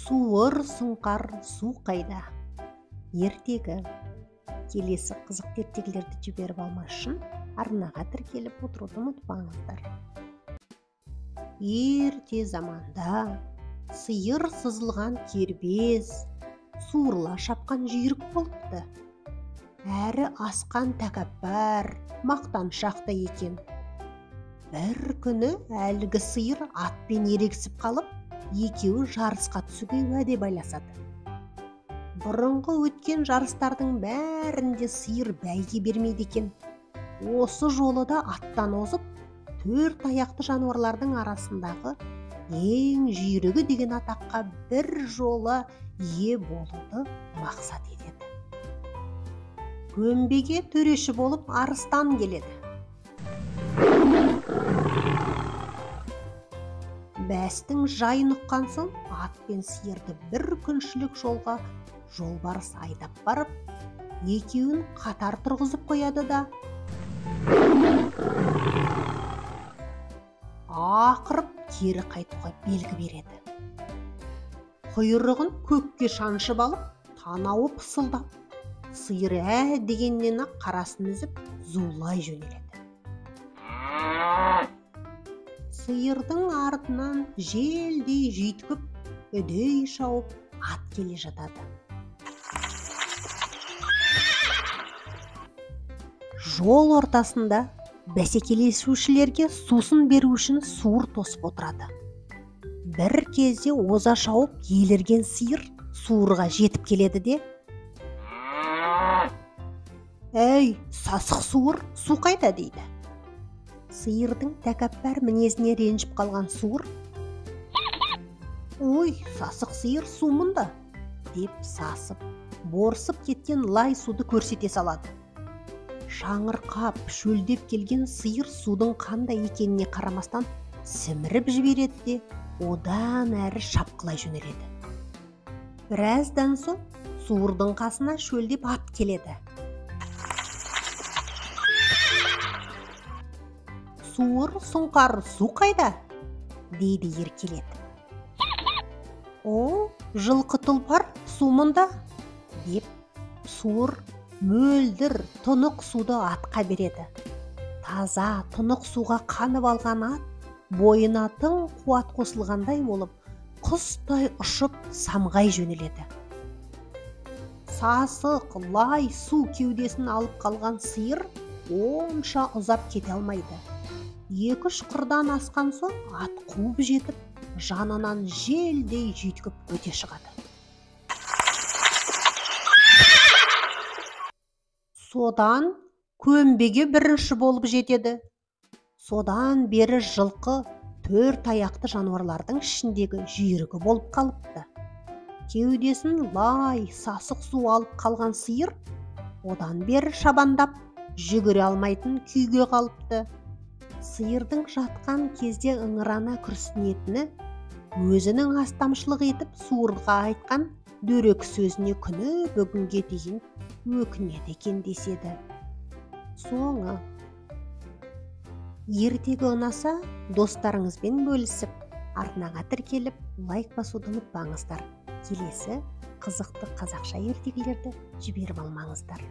Суыр сұңқар су қайда? Ертегі. Келесі қызықты ертегілерді жіберіп алмас үшін арнаға тіркеліп отыруды ұмытпаңыздар. Ерте заманда сиыр сызылған кербез, суырла шапқан жүйрік болыпты. Әрі асқан тәкаппар, мақтаншақ та екен. Бір күні әлгі сиыр атпен ерегісіп қалып, екеуі жарысқа түсуге уәде байласады. Бұрынғы өткен жарыстардың бәрінде сиыр бәйге бермейді екен. Осы жолы да аттан озып, төрт аяқты жануарлардың арасындағы ең жүйрігі деген атаққа бір жолы ие болуды мақсат етеді. Көмбеге төреші болып арыстан келеді. Бәстің жайын ұққан соң ат пен сиырды бір күншілік жолға жолбарыс айдап барып, екеуін қатар тұрғызып қояды да, ақырып кері қайтуға белгі береді. Құйрығын көкке шаншып алып, танауы пысылдап, сиыр ә дегеннен ақ қарасын үзіп, зулай жөнеледі. Сиырдың артынан желдей жүйткіп, үдей шауып ат келе жатады. Жол ортасында бәсекелесушілерге сусын беру үшін суыр тосып отырады. Бір кезде оза шауып елірген сиыр суырға жетіп келеді де, «Әй, сасық суыр, су қайда?» дейді. Сиырдың тәкаппар мінезіне ренжіп қалған суыр, «Ой, сасық сиыр, су мұнда!» деп сасып, борсып кеткен лай суды көрсете салады. Шаңырқап, шөлдеп келген сиыр судың қандай екеніне қарамастан сіміріп жібереді де, одан әрі шапқылай жөнеледі. Біраздан соң суырдың қасына шөлдеп ат келеді. Суыр сұңқар су қайда? Дейді еркелетіп. О, жылқы тұлпар, су мұнда, деп суыр мөлдір тұнық суды атқа береді. Таза тұнық суға қанып алған ат бойына тың қуат қосылғандай болып, құстай ұшып самғай жөнеледі. Сасық лай су кеудесін алып қалған сиыр онша ұзап кете алмайды. Екі-үш қырдан асқан соң ат қуып жетіп, жанынан желдей жүйткіп өте шығады. Содан көмбеге бірінші болып жетеді. Содан бері жылқы төрт аяқты жануарлардың ішіндегі жүйрігі болып қалыпты. Кеудесін лай, сасық су алып қалған сиыр одан бері шабандап, жүгіре алмайтын күйге қалыпты. Сиырдың жатқан кезде ыңырана күрсінетіні, өзінің астамшылық етіп суырға айтқан дөрекі сөзіне күні бүгінге дейін өкінеді екен деседі. Соңы. Ертегі ұнаса, достарыңызбен бөлісіп, арнаға тіркеліп, лайк басуды ұмытпаңыздар. Келесі қызықты қазақша ертегілерді жіберіп алмаңыздар.